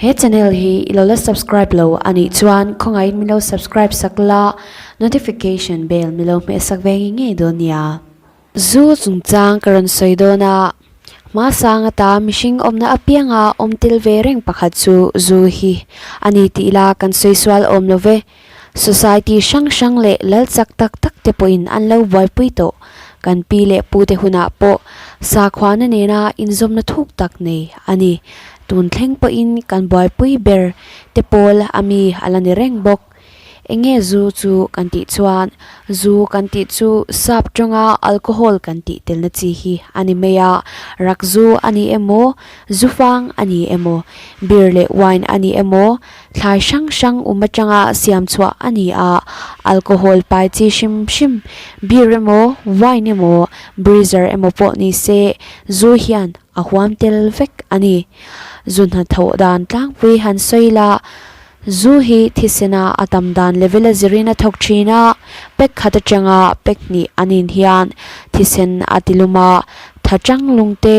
He channel hi i lo la subscribe lo a nih chuan khawngaihin min lo subscribe sak la, notification bell min lo hmeh sak ve ngei ngei dawn nia. Zu chungchang ka rawn sawi dawn a, hmasang ata mihring awmna apianga awm tel ve reng pakhat chu zu hi a ni tih ila kan sawi sual awm lo ve. Society hrang hrang leh lal chak tak tak te pawhin an lo buaipui tawh. Kan pi leh pu te hunah pawh sakhuana nena inzawmna thuk tak nei a ni. Tun thleng pawhin kan buaipui ber te pawl a mi a la ni reng bawk. Enge zu chu kan tih chuan zu kan tih chu sap tawnga alcohol kan tih telna chi hi a ni mai a, rak zu a ni emaw, zu fang a ni emaw, beer leh wine a ni emaw, thlai hrang hrang um atanga siam chhuah a ni a, alcohol pai chi hrim hrim beer emaw, wine emaw, breezer emaw pawh ni se zu hian a huam tel vek a ni. Zu hnathawh dan tlangpui han sawi la, zu hi thisena a tam dan level a zirin a thawk thin a, pack khat atanga pack hnih an in hian thisen a ti lum a, tha chang lung te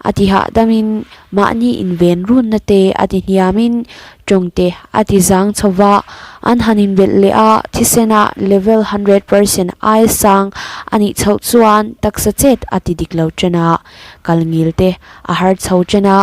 a ti hahdamin mahni inven runna te a ti hniamin tawng te a ti zang chho va, an han inbelh leh a, thisena level 100% aia sang a nih chhoh chuan taksa chet a ti dik lo chen a. Kal ngil te a har chho chen a,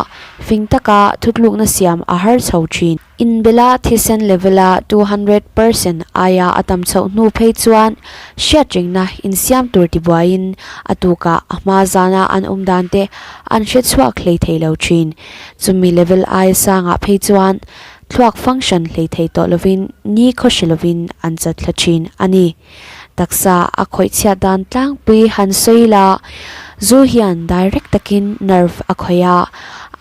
fing taka thutlukna siam a har chho thin. Inbela thisen level-a 200% aia a tam chhoh hnu phei chuan hriatrengna insiam tur tibuaiin a tukah a hma zana an awm dan te an hre chhuak hlei thei lo thin. Chumi level aia sangah phei chuan thluak function hlei thei tawh lovin ni khaw hre lovin an chat thla thin a ni. Taksa a khawih chhiat dan tlangpui han sawi la, zu hian direct takin nerve a khawih a,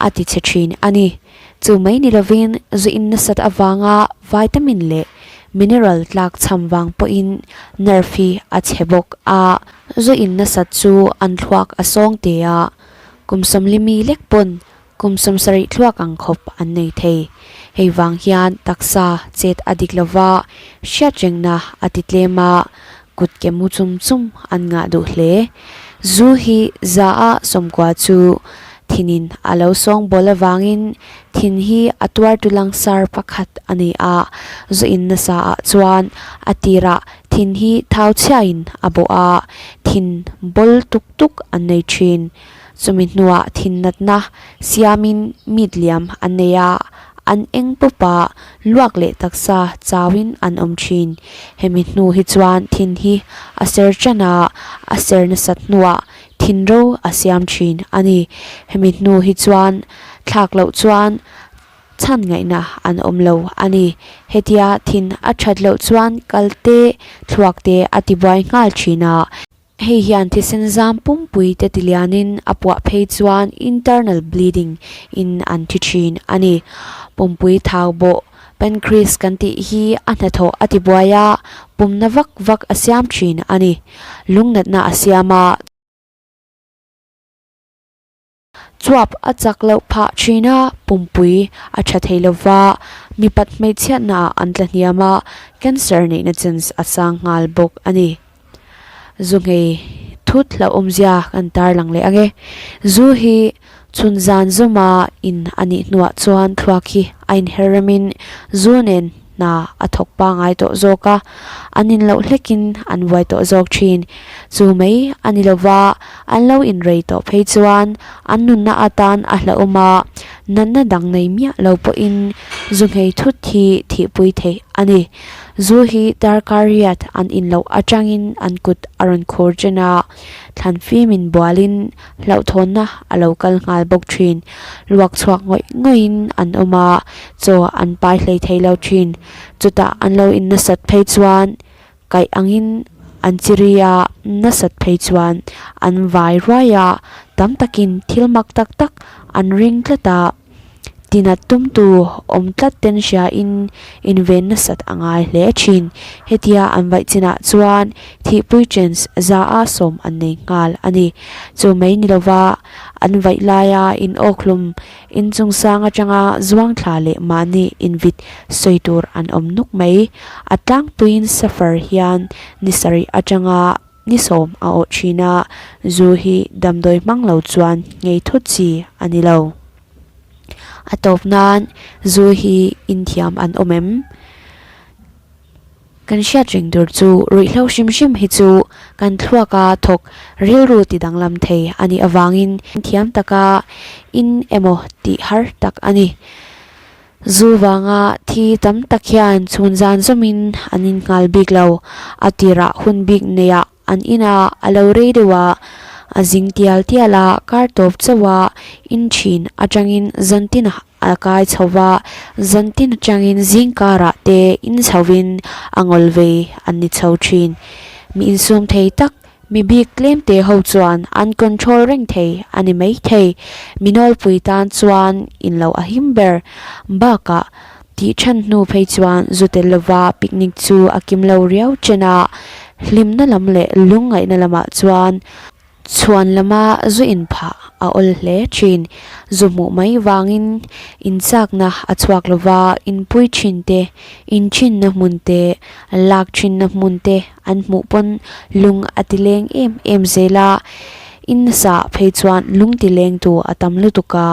a ti chhe thin a ni. Chu mai ni lovin zu in nasat avanga vitamin leh mineral tlak chham vang pawhin nerve hi a chhe bawk a. Zu in nasat chu an thluak a sawng te a, kum sawmlimi lek pawn Kum 70 thluak ang khawp an nei thei. Hei vang hian taksa chet a dik lova, hriatrengna a ti tlem a, kut ke mu chum chum an ngah duh hle. Zu hi za a 90 chu thinin a lo sawng bawl avangin thin hi a tuartu langsar pakhat a ni a, zu in nasa ah chuan a tirah thin hi thau chhiain a bawh a, thin bawl tuk tuk an nei thin. Chumi hnuah thinnatna siamin mit liam an nei a, an eng pawp a, luak leh taksa chauin an awm thin. Hemi hnu hi chuan thin hi a ser tan a, a ser nasat hnuah thin ro a siam thin a ni. Hemi hnu hi chuan thlak loh chuan chhan ngaihna an awm lo a ni. Hetia thin a that loh chuan kal te, thluak te a tibuai nghal thin a. Hei hian thisen zam pumpui te tilianin a puah phei chuan internal bleeding in an thi thin a ni. Pumpui thau bawh, pancreas kan tih hi a hnathawh a tibuai a, pumna vak vak a siam thin a ni. Lungnatna a siam a. Chuap a chak loh phah thin a, pumpui a tha thei lo va, mipat hmeichhiatna ah an tla hniam a, cancer neihna chance a sang nghal bawk a ni. Zu nghei thut hlauhawmzia kan tarlang leh ang e. Zu hi chhun zan zawma in a nih hnuah chuan thluak hi a inher remin zu nen hna a thawk pangai tawh zawk a, an in loh hlekin an buai tawh zawk thin. Chu mai a ni lova, an lo inrei tawh phei chuan an nunna atan a hlauhawm a, natna dang nei miah lo pawhin zu nghei thut hi thihpui theih a ni. Zu hi darkar riat an in loh atangin an kut a rawn khur chen a, thlan fimin bualin hlauhthawnna a lo kal nghal bawk thin. Luak chhuak ngawih ngawihin an awm a, chaw an pai hlei thei lo thin. Chutah an lo in nasat phei chuan kaih angin an chiri a, nasat phei chuan an vai ruai a, tam takin thil mak tak tak an ring tlat a. Tinat tumtu awm tlat ten hriain inven nasat a ngai hle thin. Hetia an vaih chinah chuan thihpui chance za a sawm an nei nghal a ni. Chu mai ni lova an vaih laia inawkhlum inchungsang atanga zuang thla leh mahni invit sawi tur an awm nuk mai. A tlangpuiin suffer hian ni sarih atanga Ni 10 a awh thin a, zu hi damdawi hmang lo chuan ngei thut chi a ni lo. A tawp nan zu hi inthiam an awm em? Kan hriat reng tur chu ruihhlo hrim hrim hi chu kan thluaka thawk rilru ti danglam thei a nih avangin thiam taka in emaw tih har tak a ni. Zu vanga thi tam tak hian chhun zan zawmin an innghal bik lo. A tirah hun bik neiah an inah a lo rei deuh a, a zing tial tial a, kar tawp chauh a, in thin atangin zantinah A kai chho va, zantin atangin zing karah te in chhovin a ngawl vei an ni chho thin. Mi insum thei tak, mi bik tlem te ho chuan an control reng thei a ni mai thei. Mi nawlpui tan chuan in lo a him ber. Bakah, tih than hnu phei chuan zu tel lova picnic chu a kim lo riau chen a, hlimna lam leh lungngaihna lamah chuan Chhuan lama zu inphah a awl hle thin. Zu hmuh mai vangin inchakna a chhuak lova, inpui thin te, inthinna hmun te, lak thinna hmun te an hmuh pawn lung a ti leng em em zel a. In nasa phei chuan lung ti lengtu a tam lutuk a,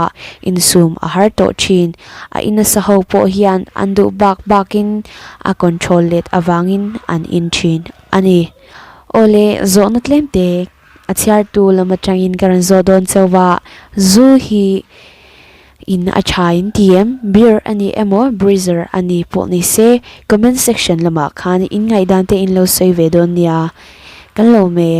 insum a har tawh thin. A in nasa ho pawh hian an duh bak bakin a control let avangin an in thin a ni. Awle, zawhna tlem te a chhiartu lam atangin ka rawn zawh dawn chauh va, zu hi in a tha in ti em? Beer a ni emaw Breezer a ni pawh ni se comment section lamah khan in ngaihdan te in lo sawi ve dawn nia. Kan lo me.